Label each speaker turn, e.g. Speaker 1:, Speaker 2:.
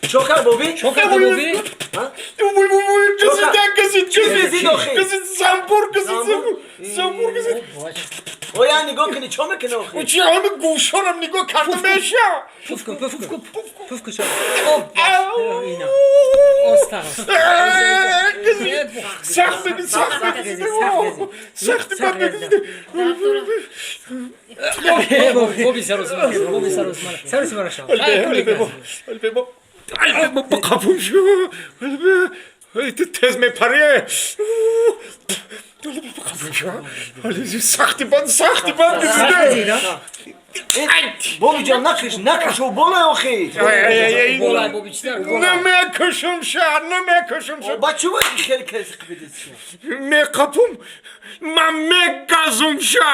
Speaker 1: Чокар Боби?
Speaker 2: Чокар Боби?
Speaker 3: Замбур замбур.
Speaker 1: Оя нигоҳ кунӣ, чо мекунӣ охи?
Speaker 3: Чӣ ҳами гӯшорам нигоҳ карда меша.
Speaker 2: Пуф кун, пуф кун. Пуф кун. Ина. Оста.
Speaker 3: Сахт бигӣ, сахт бигӣ. Сахти бад бигӣ.
Speaker 2: Боби саросима. Боби саросима. Саросима рашав.
Speaker 3: Қапум шу. Тез мепаре. Сахти бад, сахти бад гизида.
Speaker 1: Бобиҷон, накиш, накиш, о болай охи.
Speaker 3: Намекушум ша, намекушум ша.
Speaker 1: Ба чӣ вай хеле каси қибидис?
Speaker 3: Меқапум, ман мегазум ша.